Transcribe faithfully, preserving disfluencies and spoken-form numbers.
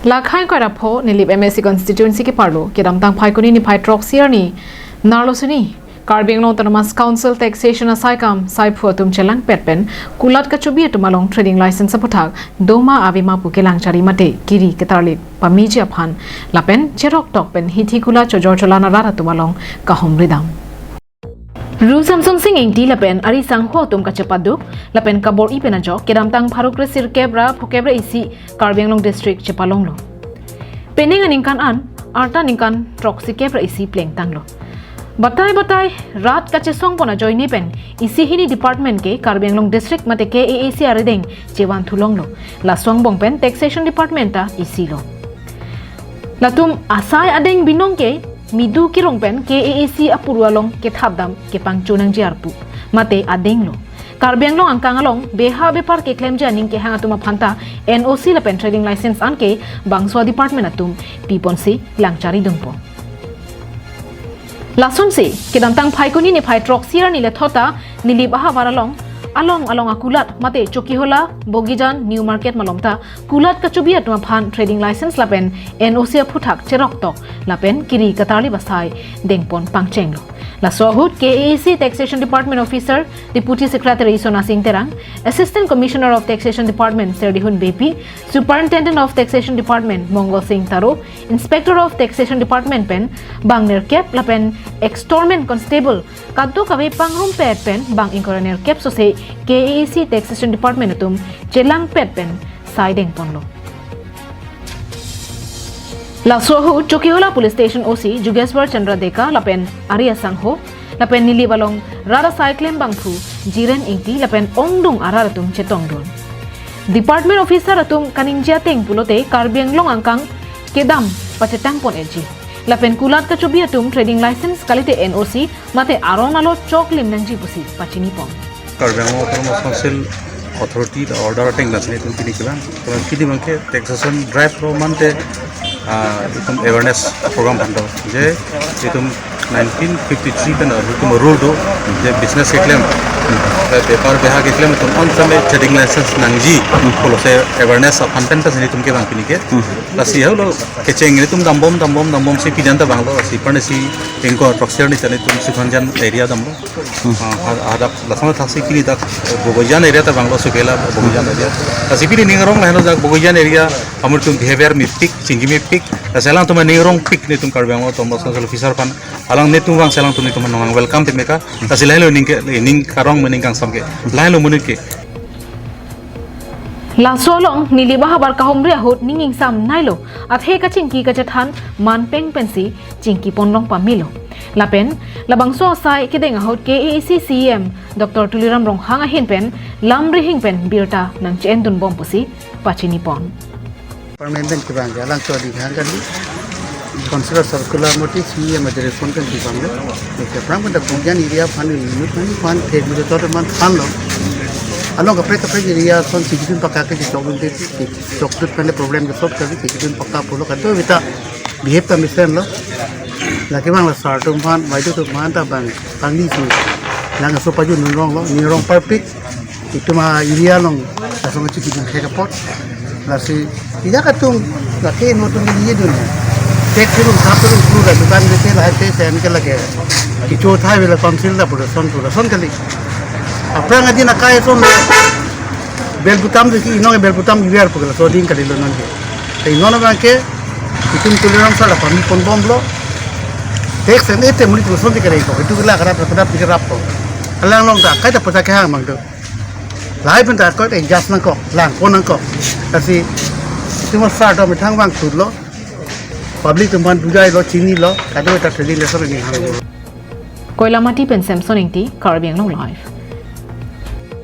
Lakhai koira pho Nilip M A C constituency ke parlo, kedamtang Phaikuni niphai throksi arni, Narlosuni, Karbi Anglong Autonomous Council Taxation asaikam saiphu atum chelangpet pen kulat kachobi atum along trading license aphuthak doma avema pu kelang chari mate kiri ketarli pameji aphan lapen cherok tok pen hithi kula chojor cholan arat atum along kahumridam. Ru Samson Sing Ingti lapen ari sangho atum kachepaduk lapen kabor-i pen ajok kedamtang pharo kresirkep ra phokep ra isi Karbi Anglong District chepalonglo. Penang aningkan an, arta ningkan throksikep ra isi plengtanglo. Batai batai rat kachesong pon ajoine pen isi hini department ke Karbi Anglong District mate K A A C arideng chevan thulonglo. Laso angbong pen Taxation Department ta isilo. Latum asai adeng binong ke midu kirong pen K A A C apuru along kethapdam kepangchonangji arpu mate adenglo. Karbi Anglong angkang along beha bepar keklemji aning kehang atum aphanta N O C lapen trading license anke bangso department atum piponsi langchari dungpo. Lasonsi, kedamtang Phaikuni niphai throksi arni lethota Nilip ahavar along, along along akulat mate Chokihola, Bogijan, New Market malomta kulat kachobi atum aphan trading license lapen N O C aphuthak cherok tok lapen kiri ketarli asai dengpon pangchenglo. Laso ahut K A A C Taxation Department Officer, Deputy Secretary Sona Sing Terang, Assistant Commissioner of Taxation Department Serdihun Beypi, Superintendent of Taxation Department Mongol Sing Taro, Inspector of Taxation Department pen bang nerkep lapen extortion constable kadokave pangrumpet pen bang ingkoi ra nerkep sose K A A C Taxation Department atum chelangpet pen sai dengponlo. Laso ahut Chokihola Police Station O C Jugeswar Chandra Deka lapen ari asangho lapen Nilip along rat asai klembangphu Jiren Ingti lapen ongdung arat atum chetongdun. Department officer atum kaningje ateng pulote Karbi Anglong angkang kedam pachetang pon-etji. Lapen kulat kachobi atum trading license kalite N O C mate aron alo choklim nangji pusi pachinipon. Karbi Anglong Autonomous Council authority the order ateng nasi itum pini kevang. Kevang pini abangke taxation drive lo mate, ah, itum awareness program aphan do. Je itum nineteen fifty-three pen itum rule do, je business keklem, eh, bepar beha keklem atum an same trading license nangji pulote awareness aphan pen ta itum kevang pini ke. Lasi halo kecheng itum dambom dambom dambomsi pini an ta vanglo, lasi parnesi ingkoi throksi arni ta itum Sukhanjan area damlo. Ah, ha-, hadak lasam thaksi pini dak, eh, Bogoijan area ta vanglo, Sukela Bogoijan area. Lasi pini ning arong lahenlo dak Bogoijan area amur itum behavior mepik, chingki mepik. Lasi alangtum ning arongpik netum Karbi Anglong Autonomous Council officer aphan. Alang netum vangsi alangtum netum nongang welcome peme ka. Lasi lahenlo ning ke, ning karong me ning kangsam ke. Lahenlo monit ke. Laso along Nilip ahavar kahumri ahut ning ingsam nailo, athe kachingki kachethan manpeng pensi chingkipon long pamelo. Lapen labangso asai kedeng ahut K A A C C E M Doctor Tuliram Ronghang ahin pen lam rihing pen birta nangche-endunbom pusi pachinipon. Department pen kevang ke alang chodi khan kali. Council circular mate C E M a direction pen kevang lo. Oke, aphrang pen dak Bogoijan area aphan ni, ni aphan ni aphan thek mujhe tor man aphan lo. Along kaprek kaprek area ason chikidun pakka ke chokdun te, chokdun pen problem ke solve kali, chikidun pakka pulo kado beta behave ta mesen lo. Lake bang la sir atum aphan, waidu atum aphan ta bang, bang ni si. Lang so pajun nungrong lo, ning arong parpik. Itum a area along, asong chikidun thek apot. Lasi, ijak atum, lake no atum ni yedun. Thek thek atum, thap atum, kru la dukan dete, lahai te, sen ke lake. Kicho thai vela council da, pura son, pura son kali. Aphrang adin akai son, bel butam deki, inong bel butam iver pura, so din kali lo non ke. Te inong abangke, itum Tuliram sir la pami ponbomlo. Thek sen ete muli pura son dikare ko, itu la karap, karap, karap ko. Alang along ta, kai ta pura kehang mang tu. Lahai pen ta ko adjust nangkok, langpon nangkok. Lasi, itum sir atum methang vangthulo. Public atum aphan bujailo, chinilo, kado ta trading license ni hanglo. Koilamati pen Samson Ingti, Karbi Anglong Live.